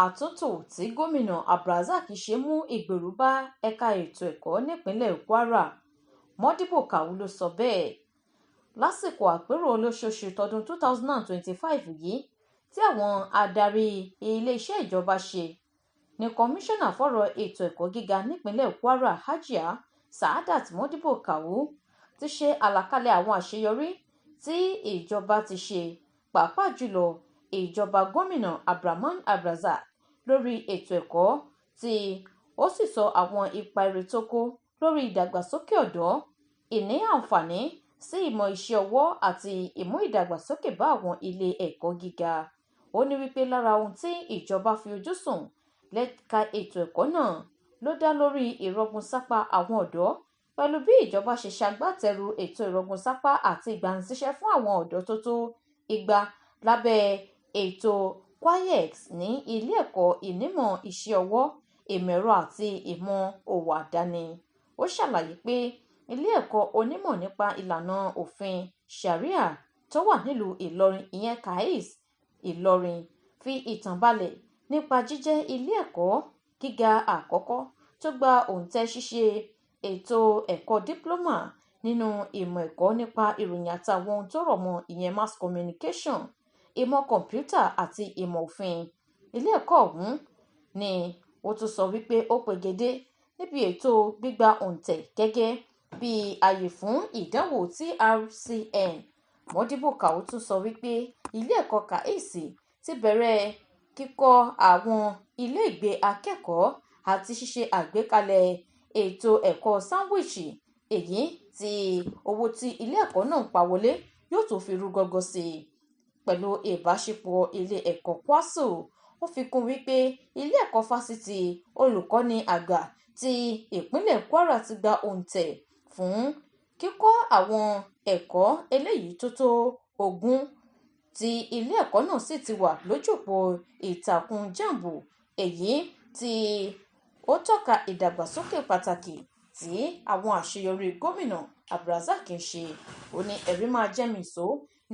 Àtúntò tí gómìnà Abdulrasaq ṣe mú ìgbèrú bá ẹ̀ka ètò ẹ̀kọ́ nípìnlẹ̀ Kwara. Modibbo Kawu ló sọ bẹ́ẹ̀ lásìkò àpérò olóṣooṣù tọdún 2025 yìí tí àwọn adarí iléeṣẹ́ ìjọba ṣe ní kọmíṣánná fọ́rọ̀ ètò ẹ̀kọ́ gíga nípìnlẹ̀ Kwara, Hajia Saadat Modibbo Kawu, ti ṣe àlàkalẹ̀ àwọn àṣeyọrí tí ìjọba ti ṣe, pàápàá jùlọ ìjọba gómìnà Abdulrahman Abdulrazaq lórí ètò ẹ̀kọ́, tí ó sì sọ àwọn ipa rere tó kó lórí ìdàgbàsókè ọ̀dọ́, ìní àǹfààní sí ìmọ̀ iṣẹ́ ọwọ́ àti ìmú ìdàgbàsókè bá àwọn ilé ẹ̀kọ́ gíga. Ó ní wípé lára ohun tí ìjọba fi ojú sùn lẹ́ka ètò ẹ̀kọ́ náà ló dá lórí ìrọ̀gùnsápá àwọn ọ̀dọ́, pẹ̀lú bí ìjọba ṣe ṣagbátẹrù ètò ìrọ̀gùnsápá àti ìgbanisíṣẹ́ fún àwọn ọ̀dọ́ tó tó 200 lábẹ́ ètò QAEX ní ilé ẹ̀kọ́ ìnímọ̀ iṣẹ́ ọwọ́, ìmọ̀ ẹ̀rọ àti ìmọ̀ òwò àdáni. Ó ṣàlàyé pé ilé ẹ̀kọ́ onímọ̀ nípa ìlànà òfin Sharia tó wà nílùú Ìlọrin, ìyẹn KAIS Ìlọrin, fi ìtàn balẹ̀ nípa jíjẹ́ ilé ẹ̀kọ́ gíga àkọ́kọ́ tó gba òǹtẹ̀ ṣíṣe ètò ẹ̀kọ́ dípúlọ́mà nínú ìmọ̀ ẹ̀kọ́ nípa ìròyìn àtàwọn ohun tó rọ̀ mọ́, ìyẹn mass communication, ìmọ̀ kọ̀ḿpútà àti ìmọ̀ òfin. Ilé ẹ̀kọ́ ọ̀hún ni ó tún sọ wípé ó pegedé níbi ètò gbígba òǹtẹ̀ gẹ́gẹ́ bí ààyè fún ìdánwò TRCN. Modibbo Kawu tún sọ wípé ilé ẹ̀kọ́ KAIS ti bẹ̀rẹ̀ kíkọ́ àwọn iléègbé akẹ́kọ̀ọ́ àti ṣíṣe àgbékalẹ̀ ètò ẹ̀kọ́ sáńwíìṣì, èyí tí owó tí ilé ẹ̀kọ́ náà ń pa wọlé yóò tún fi rú gọ́gọ́ sí i pẹ̀lú ìbáṣepọ̀ ilé ẹ̀kọ́ KWASU. Ó fi kún wípé ilé ẹ̀kọ́ fásitì olùkọ́ni àgbà ti ìpínlẹ̀ Kwara ti gba òǹtẹ̀ fún kíkọ́ àwọn ẹ̀kọ́ eléyìí tó tó 20, tí ilé ẹ̀kọ́ náà sì ti wà lójú òpó ìtàkùn JAMB, èyí tí ó tọ́ka ìdàgbàsókè pàtàkì tí àwọn àṣeyọrí gómìnà Abdulrasaq ń ṣe. Ó ní ẹ̀rí máa jẹ́mìísọ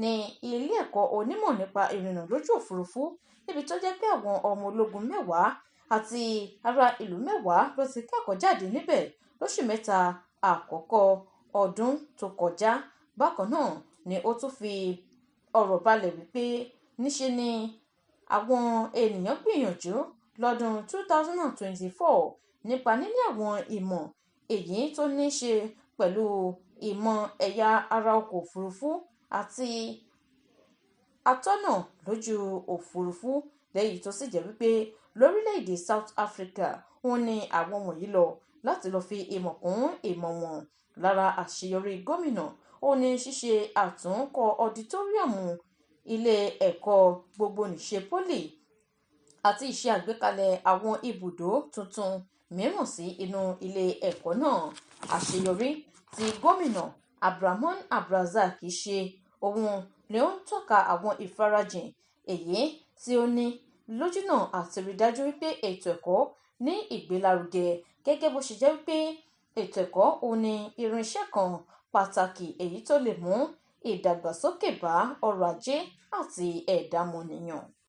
ní ilé ẹ̀kọ́ onímọ̀ nípa ìrìnnà lójú òfurufú, níbi tó jẹ́ pé àwọn ọmọ ológun 10 àti ará ìlú 10 ló ti kẹ́kọ̀ọ́ jáde níbẹ̀ lóṣù mẹ́ta àkọ́kọ́ ọdún tó kọjá. Bákan náà ni ó tún fi ọ̀rọ̀ balẹ̀ wípé níṣe ni àwọn ènìyàn gbìyànjú lọ́dún 2024 nípa níní àwọn ìmọ̀ èyí tó ní ṣe pẹ̀lú ìmọ̀ ẹ̀yà ara ọkọ̀ òfurufú àti atọ́nà lójú òfurufú, lẹ́yìn tó sì jẹ́ wípé lórílẹ̀‐èdè South Africa òun ni àwọn wọ̀nyí lọ láti lọ́ọ́ fi ìmọ̀ kún ìmọ̀ wọn. Lára àṣeyọrí gómìnà òun ní ṣíṣe àtúnkọ́ ọditóríọ̀mù ilé ẹ̀kọ́ gbogbonìṣe pólì àti ìṣe àgbékalẹ̀ àwọn ibùdó tuntun mìíràn sí inú ilé ẹ̀kọ́ náà. Àṣeyọrí tí gómìnà Abdulrahman Abdulrazaq ṣe òun ni ó ń tọ́ka àwọn ìfarajìn èyí tí ó ní lójúnà àti rí dájú wípé ètò ẹ̀kọ́ ní ìgbélárugẹ, gẹ́gẹ́ bó ṣe jẹ́ wípé ètò ẹ̀kọ́ òun ní irinṣẹ́ kan pàtàkì èyí tó lè mú ìdàgbàsókè bá ọrọ̀ ajé àti ẹ̀dá ọmọnìyàn.